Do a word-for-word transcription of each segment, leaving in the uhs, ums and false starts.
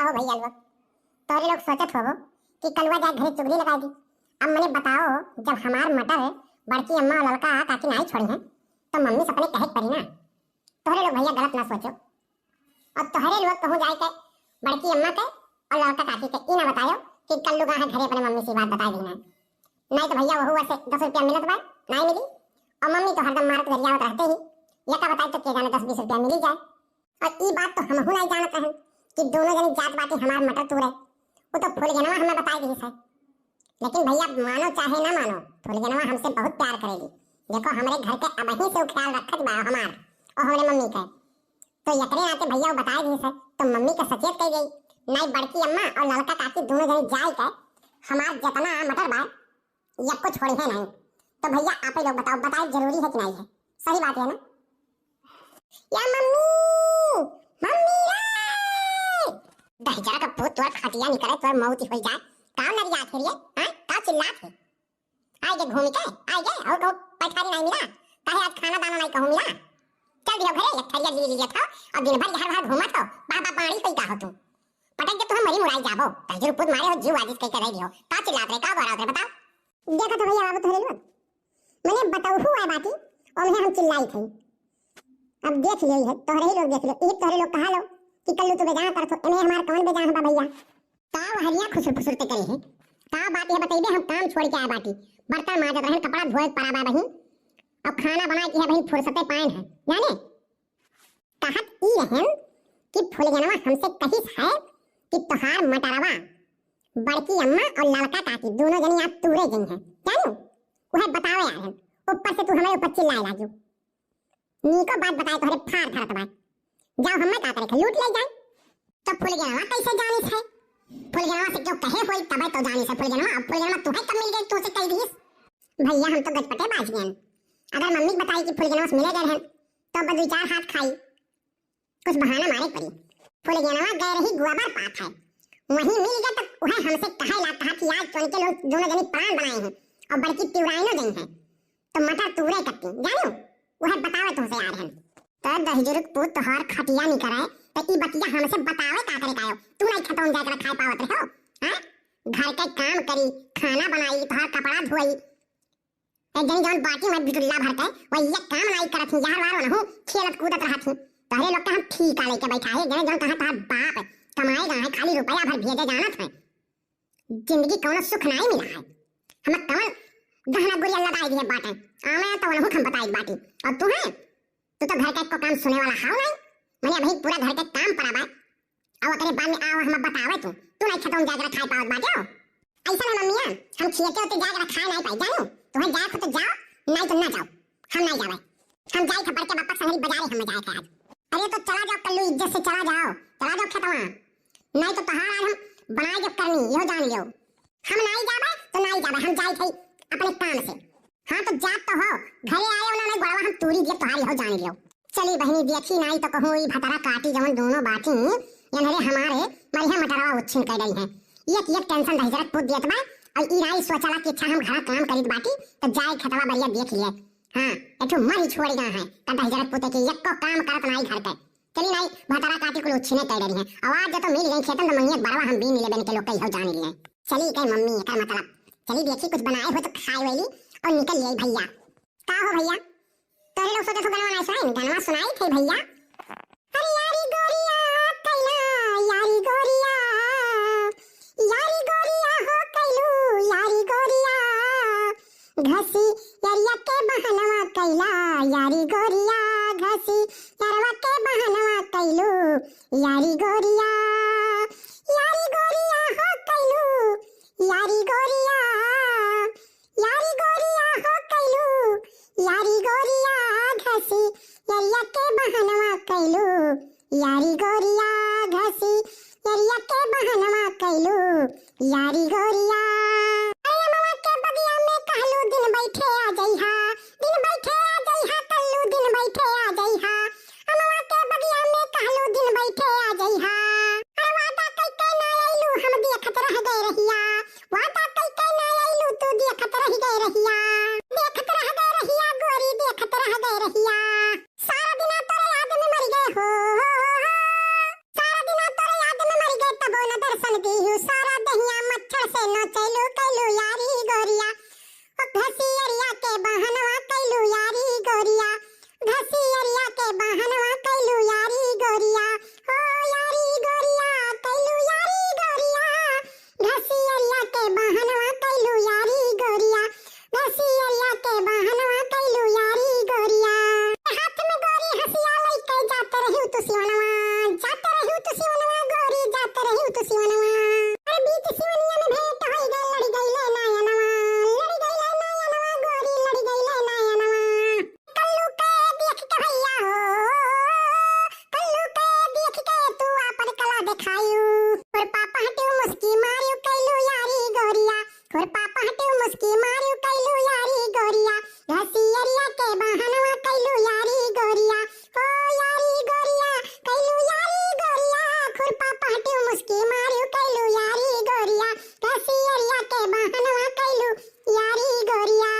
आओ भइया लोग, तोहरे लोग सोचत होबो कि कलुआ जाए घरे चुगली लगाई दी। अब मने बताओ, जब हमार मटर बड़की अम्मा और ललका काकी नाई छोड़ी हैं, तो मम्मी से अपने कहे के पड़ी ना। तोहरे लोग भइया गलत ना सोचो, और तोहरे लोग कहूँ जाए के बड़की अम्मा के और ललका काकी के ई ना बतायो कि कल्लू गा है घरे अपने मम्मी से बात बताई दी ना। नाई तो भइया वहू से दस रुपया मिलत बा, नाई मिली, और मम्मी तो हरदम मारत गरियावत रहते ही, ये का बताई तो के जाने दस बीस रुपया मिली जाए। और ई बात तो हमहू नाई जानत रहन कि दोनों जनी जात बाटी हमार मटर तूरे। वो तो फुलगेनवा हमें बताई दिहिस है। लेकिन भइया, मानो चाहे ना मानो, फुलगेनवा हमसे बहुत प्यार करेली। देखो, हमरे घर के अबहीं से उ ख्याल रखत बा हमार और हमरे मम्मी के। तो एकरे नाते भइया वो बताई दिहिस है, तो मम्मी के सचेत कई गई। नाई बड़की अम्मा और ललका काकी दोनों जनी जाए के हमार जितना मटर बा, यक्को छोड़ी है नहीं। तो भइया, आप ही लोग बताओ, बताए जरूरी है कि नहीं है? सही बात है ना? या मम्मी, मम्मी रे! दहिजरा का पूत, तोर खटिया निकरे, तोर मौत ही होई जाए। का नरियात है रे? हाँ? का चिल्लात है? आए गे घूम के, आए गे, और कहूँ पैठारी नहीं मिला? काहे आज खाना दाना नहीं कहूँ मिला? चल दियो घरे, एक थरिया ली लिया था, और दिन भर यहाँ वहाँ घूमत हो, बाबा पानी पी का हो तू? पटक के तुम्हें मरी मुराई जाबो, दहिजरू पूत मारे हो, जीव आजिज कई के रह दियो। का चिल्लात रे, का बरात रे, बताओ? देखत हो भइया बाबू तोहरे लोग, मने बतौहू आए बाटी, ओमहे हम चिल्लाई थई। अब देख लियो, इहे तोहरे ही लोग देख लियो, इहे तोहरे लोग कहा लो कि कल्लू तू बेजान करत हो, एमे हमार कौन बेजान बा भइया? का वहरिया खुसुर फुसुर ते करे है? का बात है बतइबे, हम काम छोड़ के आए बाटी, बर्तन माजत रहन, कपड़ा धोए पड़ा बा बहिन, और खाना बनाए के है बहिन, फुर्सते पाएन है, जाने? कहत ई रहन कि फुलगेनवा हमसे कहिस है कि तोहार मटरवा बड़की अम्मा और ललका काकी दोनों जनी आज तूरे गई हैं, जानू? वह बतावे आ रहन, ऊपर से तू हमारे ऊपर चिल्लाए लागू। नीको बात बताए तोहरे फाड़ धरत बा। जाओ, हमें का करे, लूट ले जाए। तो फुलगेनवा कैसे जानिस है? फुलगेनवा से क्यों कहे होई तबे तो जानिस है फुलगेनवा। अब फुलगेनवा तुहे कब मिल गई, तुझसे कह दिस? भइया, हम तो गजपटे बाज गए। अगर मम्मी के बताई कि फुलगेनवा से मिले गए हैं, तो अब दो चार हाथ खाई, कुछ बहाना मारे पड़ी। फुलगेनवा गए रही गोबर पात है, वहीं मिल गए तो वह हमसे कहे ला कहा कि आज तो इनके लोग दोनों जनी प्लान बनाए हैं और बड़की तिवराइनो गई हैं, तो मटर तूरे कट्टी, जानू? वह बतावे तुमसे आ रहन। तो दहिजरू के पूत तोहार खटिया निकरे, तो ई बतिया हमसे बतावे का करे कायो? तू नहीं खेतों में जाकर खाए पावत रहे हो, हाँ? घर के काम करी, खाना बनाई, तोहार कपड़ा धोई, एक जनी जौन बाटी में बिटुल्ला भर के, वह ये काम नाई करत ही, यार वार वनहु खेलत कूदत रहत ही। तोहरे लोग के हम ठीका लेके बैठा है, जने जौन कहा तोहार बाप कमाए गए हैं, खाली रुपया भर भेजे जानत है। जिंदगी कौनो सुख नाई मिला है। हम कौन गहना गुरिया लगाई दिए बाटे, आवे तो वनहु हम बताई बाटी। और तू है, तू तो घर का एको काम सुने वाला हाव नाई। मने अभी पूरा घर के काम पड़ा बा, अब ओकरे बाद में आव, हम बतावे तू, तू नहीं खेतों में जाके खाए पावत बाटे हो। ऐसा ना मम्मिया, हम खेते होते जाके खाए नहीं पाई, जानू? तुम्हें जाए हो तो जाओ, नहीं तो ना जाओ, हम नहीं जावे। हम जाई थे बड़के पापा संगरी बाजारे, हम जाए थे आज। अरे तो चला जाओ कल्लू, इज्जत से चला जाओ, चला जाओ खेतवा, नहीं तो तोहार आज हम बनाए के करनी, यो जान लियो। हम नाई जाबे तो नाई जाबे, हम जाई थे अपने काम से। हाँ तो जात तो हो, घरे आए हो ना, नहीं गोड़वा हम तूरी दिए तोहारी हो जान लियो। चली बहिनी, देखी नाई तो कहूँ ई भतरा काटी जवन दोनों बाटी, एनहरे हमारे मरिया मटरवा उच्छिन कर गई है। एक एक टेंशन दहिजरत पूत दियत बा, और ई नाई सोचला कि अच्छा हम घरा काम करीत बाटी तो जाए खेतवा बरिया देख लिए। हाँ, एठो मर ही छोड़ गया है, का दहिजरत पूते के यक्को काम करत नाई घर के। चली नाई, भतरा काटी कुल उच्छिने कह रही है। आवाज जो तो मिल गई खेतन तो मंगियत बरवा हम बीन लेबे के लोग कही हो जान लिए। चली कहे मम्मी, एकर मतलब, चली देखी कुछ बनाए हो तो खाए वाली और निकल लिए भइया। का हो भइया, तोरे लोग सोचे तो गनवा नाई सुनाई, गनवा सुनाई थे भइया। अरे यारी गोरिया कैला, यारी गोरिया, यारी गोरिया हो कैलू, यारी गोरिया। घसी यरिया के बहनवा कैला, यारी गोरिया, घसी यरवा के बहनवा कैलू, यारी गोरिया, यारी गोरिया हो कैलू, यारी गोरिया, यारी गोरिया हो कैलू, यारी गोरिया, घसी यरिया के बहनवा कैलू, यारी गोरिया, घसी यरिया के बहनवा कैलू, यारी गोरिया। अरे अमवा के बगिया में कहलू दिन बैठे आ जइहा, दिन बैठे आ जइहा कल्लू, दिन बैठे आ जइहा। अमवा के बगिया में कहलू दिन बैठे आ जइहा। अरे वादा कई के ना अइलू हम देखत रह गए रहिया, वादा कई के ना अइलू तू देखत रह गए रहिया, देखत रह गए रहिया गोरी, देखत रह गए रहिया। सारा दिना तोरे याद में मर गए हो, सारा दिना तोरे याद में मर गए तब मुस्की मारियो कैलू यारी गोरिया, खुरपा पहटियो मुस्की मारियो कैलू यारी गोरिया, घसियरिया के बहनवा कैलू यारी गोरिया, हो यारी गोरिया, कैलू यारी गोरिया, खुरपा पहटियो मुस्की मारियो कैलू यारी गोरिया, घसियरिया के बहनवा कैलू यारी गोरिया।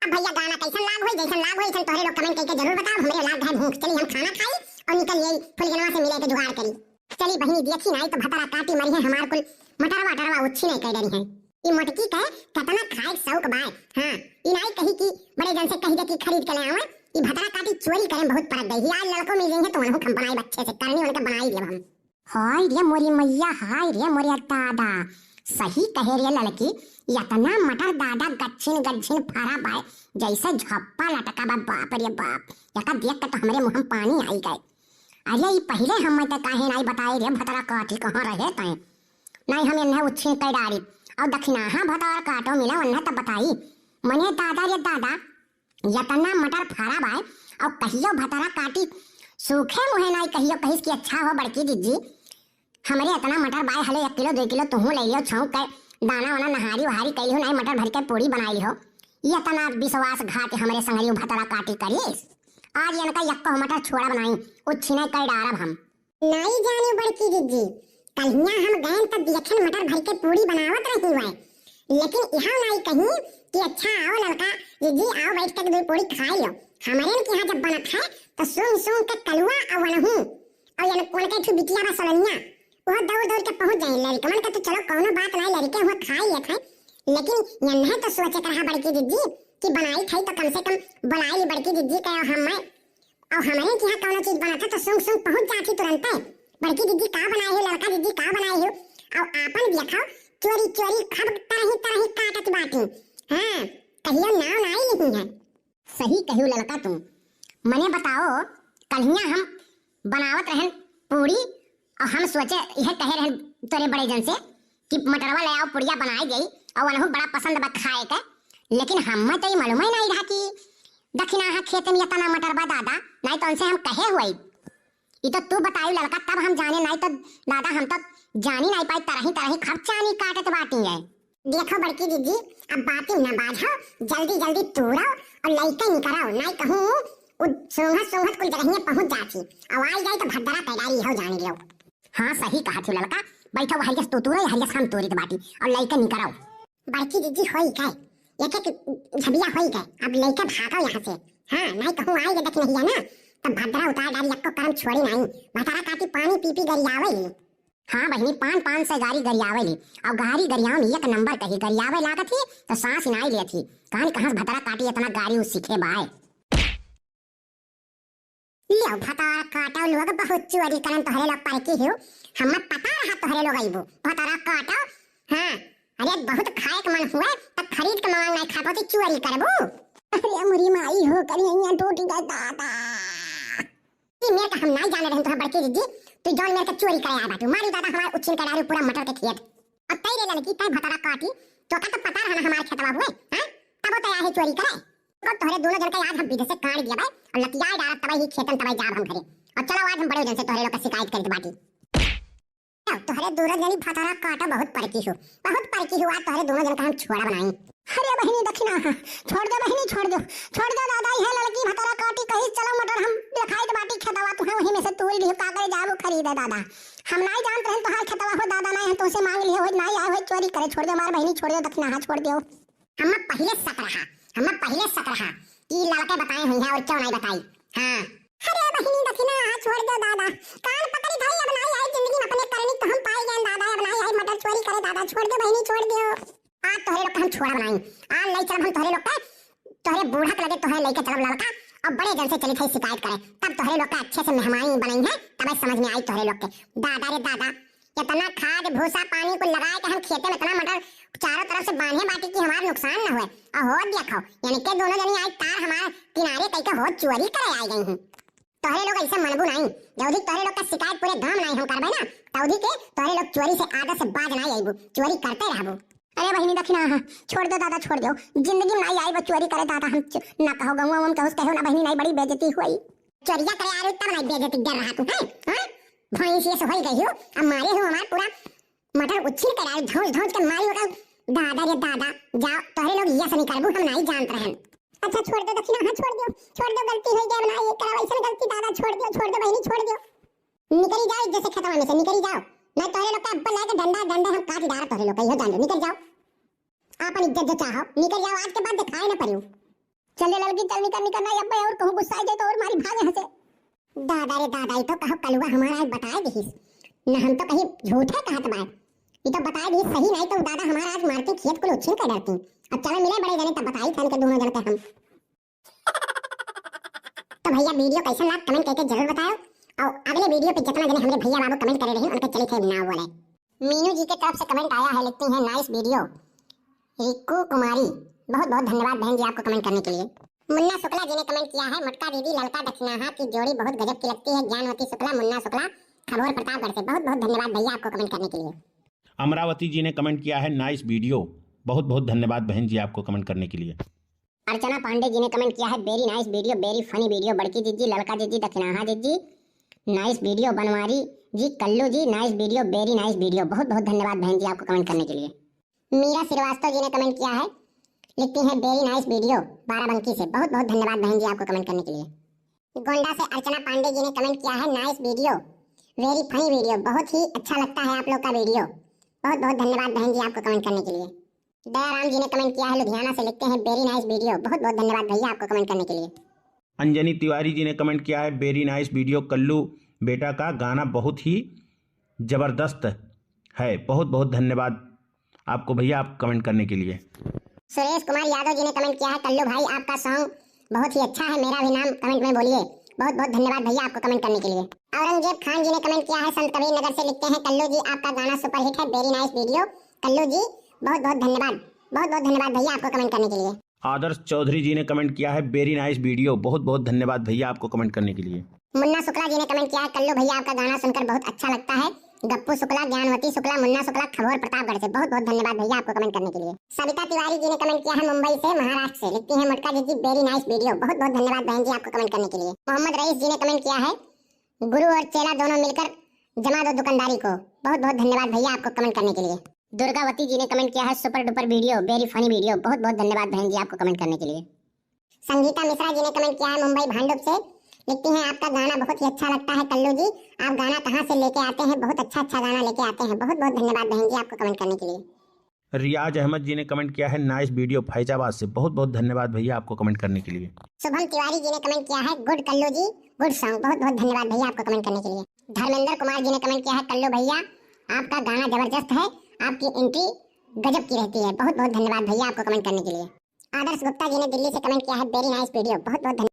अब भैया गाना कैसन लाग होई, जैसन लाग होई, ऐसन तोहरे लोग comment करके जरूर बताओ। हमरे लाग है भूख, चली हम खाना खाई और निकल जाई फुलगनवा से मिले के जुगाड़ करी। चली बहिनी, देखी नाई तो भतरा काटी मरी है हमार कुल मटरवा टरवा उच्छी नहीं कह डरी है। ई मोटकी के कितना खाए के शौक बाय। हाँ, ई नाई कही कि बड़े जन से कही दे कि खरीद के ले आवे। ई भतरा काटी चोरी करे में बहुत परक गई। आज लड़को मिल जाइए तो उनको हम बनाई अच्छे से, करनी उनके बनाई लेब हम। हाय रे मोरी मैया, हाय रे मोरे दादा, सही कहे रे लड़की, इतना मटर दादा गच्छिन गच्छिन फरा बाय, जैसे झप्पा लटका बा, बाप रे बाप, एका देख के तो हमरे मुँह में पानी आई गए। अरे ई पहिले हम तो काहे नाई बताए रे भतरा काटी कहाँ रहे तैं, नाई हम इन्हें उच्छिन कर डारी, और दखिनाहा भतरा काटो मिला उन्हें तब बताई। मने दादा रे दादा, यतना मटर फरा बाय, और कहियो भतरा काटी सूखे मुहे नाई कहियो कहिस कि अच्छा हो बड़की जिज्जी, हमरे इतना मटर बाय, हले एक किलो दो किलो तुहूँ ले लियो, छौंक के दाना वाना नहारी वहारी कई हो, नाई मटर भर के पूरी बनाई हो। ये इतना विश्वासघात हमरे संगरी भतरा काटी करिस। आज इनका यक्को मटर छोड़ा बनाई, उच्छिने कर डारब हम। नाई जाने बड़की जिज्जी, कल्हिया हम गएन त देखन मटर भर के पूरी बनावत रही हुए, लेकिन यहाँ नाई कहीं कि अच्छा आओ लड़का जिज्जी, आओ बैठ के दो पूरी खाई लो। हमरे के यहाँ जब बनत है तो सूंघ सूंघ के कलुआ और वनहू और यन उनके ठू बिटिया बा सोलनिया, वह दौड़ दौड़ के पहुँच जाए। लड़कमन के तो चलो कौनो बात नाई, लड़के हुआ खाई लेत है, लेकिन यन्हे तो सोचे के रहा बड़की जिज्जी कि बनाई थई तो कम से कम बुलाई ली बड़की जिज्जी के, और हम मैं और हमरे के यहाँ कौनो चीज बनत है तो सूंघ सूंघ पहुँच जाती तुरंते। बड़की दीदी का बनाए हो, लड़का दीदी का बनाए हो, और आपन देखो चोरी चोरी खूब तरही तरही काटत बाटी। हाँ, कहियो नाव नाई लिही है। सही कहियो लड़का तू। मने बताओ, कल्हिया हम बनावत रहन पूरी और हम सोचे यह कहे रहन तोरे बड़े जन से कि मटरवा ले आओ, पुड़िया बनाई देई, और उनहु बड़ा पसंद बा खाए के, लेकिन हमें तो ई मालूम ही नाई रहा कि दखिनाहा खेत में इतना मटर बा दादा, नाई तो उनसे हम कहे हुए। ई तो तू बताई लड़का, तब हम जाने, नाई तो दादा हम तो जानी नाई पाई, तरही तरही खूब चानी काटत बाटी है। देखो बड़की दीदी, अब बाती न बाझो, जल्दी जल्दी तूड़ो और लइके निकरो, नाई कहूँ उ सूंघत सूंघत कुल जगहिये पहुँच जाती, और आई जाई तो भद्दरा तैयारी हो जाने लो। हाँ, सही कहा थी लड़का, बैठो हरियस तू तूड़ो, हरियस हम तूड़ित बाटी, और लइके निकरो। बड़की दीदी होई का, एक एक झबिया होई का, अब लइके भागो यहाँ से। हाँ, नाई कहूँ आई ये दखिनहिया ना, तब भद्दरा उतार डारी, यक्को करम छोड़ी नाई। भतारा काटी पानी पी पी गरियावे ही। हाँ बहिनी, पान पान से गारी गरियावे ली, और गारी गरियावन एक नंबर कही, गरियावे लागत ही तो सांस नाई लेत ही। कान कहाँ से भतारा काटी इतना गारी उ सीखे बाय। लियो भतारा काटो लोग, बहुत चोरी करन तोहरे लोग परकी हो, हमें पता रहा तोहरे लोग अइबो। भतारा काटो, हाँ, अरे बहुत खाए के मन हुए तो खरीद के मंगा, नाई खा पाती चोरी करबो। अरे मोरी माई हो, करिया टूट गए दादा। ई मेर का हम नाई जाने रहन तोहार बड़की दीदी, तू जौन मेर के चोरी करे आया बाटू। मारी दादा हमार उच्छिन के डारू पूरा मटर के खेत। अब तई रे लड़की, तई भतारा काटी, तो का तो पता रहना हमार खेतवा हुए, हैं? तबो तो आहे चोरी करे। तो तोहरे दोनों जन का आज हम विधि से काट दिया भाई, और लतियाए डारत तबे ही खेतन तबे जाब हम घरे। और चलो आज हम बड़े जन से तोहरे लोग का शिकायत करत बाटी। तोहरे दोनों जनी भतारा काटा बहुत परकी हो, बहुत परकी हो, आज तोहरे दोनों जन का हम छोड़ा बनाई। अरे बहिनी दखिना, छोड़ दो बहिनी, छोड़ दो, छोड़ दो दादा, यह लड़की भतारा काटी कही चलो मटर हम देखाई तो बाटी खेतवा, तुहे वहीं में से तोड़ लियो, का करे जाबो खरीदे दादा। हम नाई जानत रहन तोहार खेतवा हो दादा, नाई हम तुमसे मांग लिए हो, नाई आए हो चोरी करे, छोड़ दो हमार बहिनी, छोड़ दो दखिना, छोड़ दो। हमें पहिले शक रहा, हमें पहिले शक रहा कि लड़के बताए हुई है और क्यों नाई बताई। हाँ। अरे बहिनी दखिना, हाँ, छोड़ दो दादा। कान पकड़ी धरी, अब नाई आई जिंदगी में अपने करनी तो हम पाई गए दादा, अब नाई आई मटर चोरी करे दादा, छोड़ दो बहिनी, छोड़ दो। आज तोहरे लोग का हम छोड़ा बनाई, आज ले चलब हम तोहरे लोग के, तोहरे बूढ़ा के लगे तोहरे लेके चलब लड़का, और बड़े जन से चली थे शिकायत करे, तब तोहरे लोग का अच्छे से मेहमानी बनाई है, तब समझ में आई तोहरे लोग के। दादा रे दादा, इतना खाद भूसा पानी को लगाए के हम खेते में इतना मटर चारों तरफ से बांधे बाटी कि हमार नुकसान न हुए। और हो देखो, इनके दोनों जनी आज तार हमारे किनारे कई के हो चोरी करे आ गई हैं। तोहरे लोग ऐसे मनबू नहीं, जौदी तोहरे लोग का शिकायत पूरे गांव नहीं हम करबे ना, तौदी के तोहरे लोग चोरी से आदत से बाज नहीं आईबू, चोरी करते रहबू। अरे बहिनी दखिना, हाँ, छोड़ दो दादा, छोड़ दो, जिंदगी में नहीं आईबो चोरी करे दादा, हम च-, ना कहो गौवा में कहूँ कहो ना बहिनी, नहीं बड़ी बेइज्जती हुई। चोरिया करे आ रही तब नहीं बेइज्जती डर रहा तू, हैं? हाँ? भैंस ये से होई गई हो, अब मारे हो हमार पूरा मटर छिल के डाल, धौंस धौंस के मारी ओका। दादा रे दादा, जाओ, तोहरे लोग यस नहीं करबू, हम नहीं जानत रहन। अच्छा छोड़ दो दखिना, हाँ छोड़ दो, छोड़ दो, गलती हो गया, अब ना ये करब, ऐसन गलती दादा छोड़ दो, छोड़ दो बहनी, छोड़ दो। निकरी जाओ इज्जत से खेतवा में से, निकरी जाओ। नहीं तोहरे लोग का अब्बा लाके डंडा, डंडा हम काट डारा तोहरे लोग का, इहो जान लो, निकरी जाओ। आपन इज्जत जो चाहो, निकरी जाओ, आज के बाद दिखाई ना पड़ियो। चल रे ललकी, चल निकर, निकर, नहीं अब्बे और कहूँ गुस्सा आ जाए तो और मारी भागे हंसे। दादा रे दादा, ई तो कहो कलुआ हमारा आज बताए दिहिस। न हम तो कहीं झूठे कहत बाय। ई तो बताए दिहिस सही, नहीं तो दादा हमारा आज मारती खेत कुल उछिन कर डरती। अब चलो मिले बड़े जने तब बताई थन के दोनों जन के हम। तो भैया वीडियो कैसन लाग कमेंट करके जरूर बताओ। और अगले वीडियो पे जितना जने हमरे भैया बाबू कमेंट करे रहे उनके चली थे ना बोले। मीनू जी के तरफ से कमेंट आया है, लिखती हैं नाइस वीडियो। रिक्कू कुमारी, बहुत बहुत धन्यवाद बहन जी आपको कमेंट करने के लिए। मुन्ना शुक्ला जी ने कमेंट किया है, मोटका दीदी ललका दखिनाहा की जोड़ी बहुत गजब की लगती है, ज्ञानवती शुक्ला, मुन्ना शुक्ला, खबोर प्रतापगढ़ से। बहुत बहुत धन्यवाद भैया आपको कमेंट करने के लिए। अमरावती जी ने कमेंट किया है, नाइस वीडियो। बहुत बहुत धन्यवाद बहन जी आपको कमेंट करने के लिए। अर्चना पांडे जी ने कमेंट किया है, very nice video, very funny video, बड़की जिज्जी, ललका जिज्जी, दखिनाहा जिज्जी, nice video. Banwari ji, Kallu ji, nice video, very nice video. बहुत बहुत धन्यवाद बहन जी आपको कमेंट करने के लिए। मीरा श्रीवास्तव जी ने कमेंट किया है, लिखती हैं, वेरी नाइस वीडियो, बाराबंकी से। बहुत बहुत धन्यवाद बहन जी आपको कमेंट करने के लिए। गोंडा से अर्चना पांडे जी ने कमेंट किया है, nice video, very funny video, बहुत ही अच्छा लगता है आप लोग का वीडियो, बहुत बहुत धन्यवाद बहन जी आपको कमेंट करने के लिए। दयाराम जी ने कमेंट किया है लुधियाना से, लिखते हैं, वेरी नाइस वीडियो, बहुत बहुत धन्यवाद भैया आपको कमेंट करने के लिए। अंजनी तिवारी जी ने कमेंट किया है, वेरी नाइस वीडियो, कल्लू बेटा का गाना बहुत ही जबरदस्त है। बहुत बहुत धन्यवाद आपको भैया, आप कमेंट करने के लिए। सुरेश कुमार यादव जी ने कमेंट किया है, कल्लू भाई आपका सॉन्ग बहुत ही अच्छा है, मेरा भी नाम कमेंट में बोलिए। बहुत बहुत धन्यवाद भैया आपको कमेंट करने के लिए। औरंगजेब खान जी ने कमेंट किया है, संत कबीर नगर से, लिखते हैं, कल्लू जी आपका गाना सुपरहिट है, वेरी नाइस वीडियो कल्लू जी, बहुत बहुत धन्यवाद, बहुत बहुत धन्यवाद भैया आपको कमेंट करने के लिए। आदर्श चौधरी जी ने कमेंट किया है, वेरी नाइस वीडियो, बहुत बहुत धन्यवाद भैया आपको कमेंट करने के लिए। मुन्ना शुक्ला जी ने कमेंट किया है, कल्लू भैया आपका गाना सुनकर बहुत अच्छा लगता है, गप्पू शुक्ला, ज्ञानवती शुक्ला, मुन्ना शुक्ला, खबोर प्रतापगढ़ से। बहुत बहुत धन्यवाद भैया आपको कमेंट करने के लिए। सविता तिवारी जी ने कमेंट किया है मुंबई से, महाराष्ट्र से, लिखती हैं, मोटका जिज्जी, वेरी नाइस वीडियो। बहुत बहुत धन्यवाद बहन जी आपको कमेंट करने के लिए। मोहम्मद रईस जी ने कमेंट किया है, गुरु और चेला दोनों मिलकर जमा दो दुकानदारी को। बहुत बहुत धन्यवाद भैया आपको कमेंट करने के लिए। दुर्गावती जी ने कमेंट किया है, super duper video, very funny video. बहुत बहुत धन्यवाद बहन जी आपको कमेंट करने के लिए। संगीता मिश्रा जी ने कमेंट किया है मुंबई भांडुप से, लिखती हैं, आपका गाना बहुत ही अच्छा लगता है कल्लू जी, आप गाना कहाँ से लेके आते हैं, बहुत अच्छा अच्छा गाना लेके आते हैं। बहुत बहुत धन्यवाद बहन जी आपको कमेंट करने के लिए। रियाज अहमद जी ने कमेंट किया है, नाइस वीडियो फैजाबाद से। बहुत बहुत धन्यवाद भैया आपको कमेंट करने के लिए। शुभम तिवारी जी ने कमेंट किया है, गुड कल्लू जी, गुड सॉन्ग। बहुत बहुत धन्यवाद भैया आपको कमेंट करने के लिए। धर्मेंद्र कुमार जी ने कमेंट किया है, कल्लू भैया आपका गाना जबरदस्त है, आपकी एंट्री गजब की रहती है। बहुत बहुत धन्यवाद भैया आपको कमेंट करने के लिए। आदर्श गुप्ता जी ने दिल्ली से कमेंट किया है, वेरी नाइस वीडियो। बहुत बहुत धन्यवाद।